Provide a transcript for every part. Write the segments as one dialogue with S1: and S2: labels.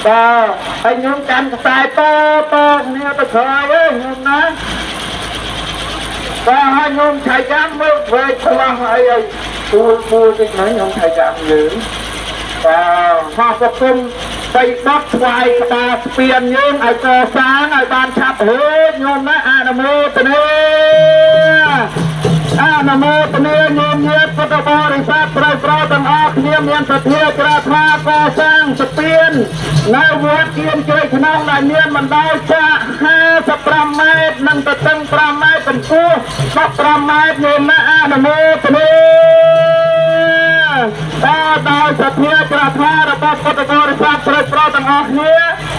S1: បាទហើយញោមកាន់ខ្សែតតគ្នាទៅក្រោយឯងញោមណាបាទហើយញោមឆៃចាំមើលវែកឆ្លោះអីអីពូលពូលតិចហ្នឹងញោមឆៃចាំយើងបាទហោះប្រគុំបីបត់ស្វាយក្បាលស្ពានយើងឲ្យកសាងឲ្យបានឆាប់រួចញោមណាអនុមោទនាអនុមោទនាញោមញាតិពុទ្ធបរិស័ទប្រុសប្រុសទាំងអស់គ្នាមានសទ្ធាជ្រះថ្លាកសាងស្ពាននៅវត្តគៀនជ្រៃក្នុងដែលមានបណ្ដោយចាក់55ម៉ែត្រនិងទទឹង5ម៉ែត្រកម្ពស់15ម៉ែត្រញោមណាអនុមោទនាបាទដោយសទ្ធាជ្រះថ្លារបស់ពុទ្ធបរិស័ទប្រុសប្រុសទាំងអស់គ្នា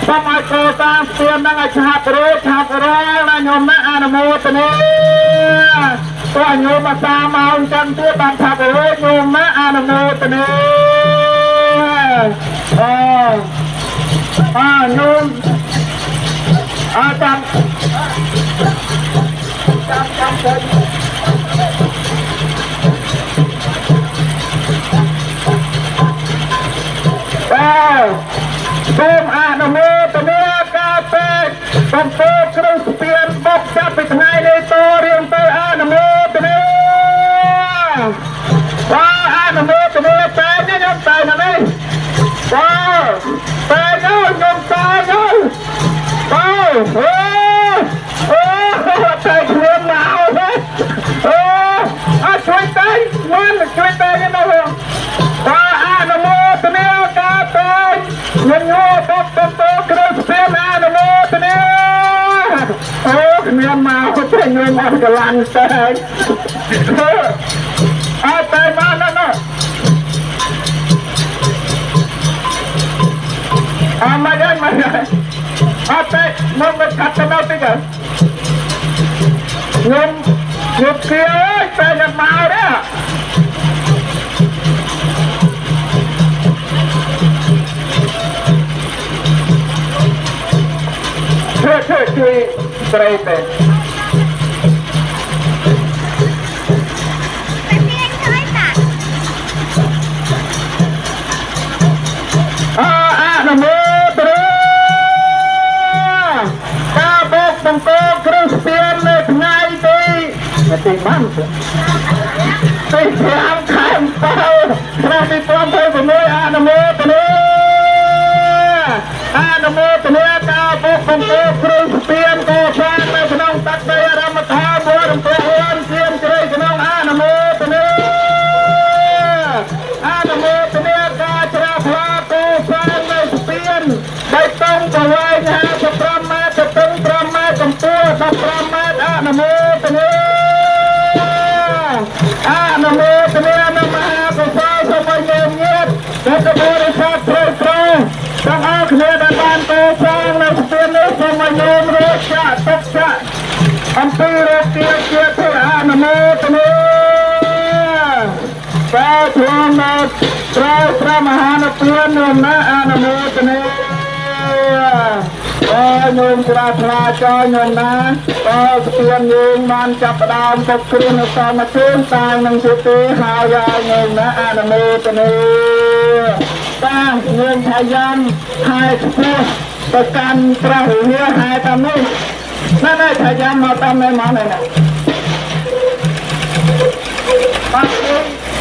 S1: សូមឲ្យកសាងស្ពាននឹងឲ្យឆាប់រួចឆាប់រាល់ណាញោមណាអនុមោទនាទោះញោមអាសាមកអញ្ចឹងទៀតបានឆាប់រួចញោមណាអនុមោទនាអូអាញោមអាចាំចាំចាំទៅបាទសូមអនុមោទនាការពេកបំពោគ្រឿងស្ពានបុកចាប់ពីថ្ងៃនេះតរៀងទៅអនុមោទនាបាទអនុមោទនាតែនេះខ្ញុំតែណានេះបាទតែនោះខ្ញុំតែនោះបាទអូអូតែខ្លួនមកទេអូអត់ជួយតែមិនជួយតែនោះបាទអនុមោទនាការតែញញោបបបំពោគ្រឿងស្ពានអនុមោទនាអូគ្មានមកទេញោមអស់កម្លាំងតែអត់តែមកណាណាអមមកមកអត់តែមកមកកាត់ទៅដល់តិចញោមញោមគៀអើយតែยังមកទេជួយជួយជួយស្រីទេ
S2: តែទាញឃើញតា
S1: អអនុមោទនាការបោកបង្គោលគ្រឿងស្ពាននៅថ្ងៃទីទីបានទី5ខែ7ឆ្នាំ2026អនុមោទនាអនុមោទនាការបោកបង្គោលគ្រឿងស្ពានកសាងនៅក្នុងទឹកដីអារម្មណ៍ថាវត្តរំពះហ៊ុនសៀមជ្រៃក្នុងអនុមោទនាអនុមោទនាការច្រាផ្លាកសាងនៅស្ពានបៃតងប្រវែង55ម៉ែត្រទទឹង5ម៉ែត្រកម្ពស់15ម៉ែត្រអនុមោទនាអនុមោទនានមហាកុសលសូមឲ្យញោមញាតិពុទ្ធបរិស័ទប្រុសប្រុសទាំងអស់គ្នាដែលបានកសាងនៅស្ពាននេះសូមឲ្យញោមរួចចាក់ទុកចាក់អំពីរោគាជាធិអនុមោទនា តែធ្លាមកត្រូវព្រះមហានទាននោះណាអនុមោទនាអើញោមច្រាស់ថ្លាចោញោមណាបើស្ពានយើងបានចាប់ផ្ដើមពុកគ្រឿងអសមជើងតាងនឹងជាទេហើយហើយញោមណាអនុមោទនាតាងញោមថាយ៉ាំហើយស្ពោះទៅកាន់ព្រះវិហារហើយតាមនេះណាស់ថាយ៉ាំមកតាមនេះមកនេះណាបាទ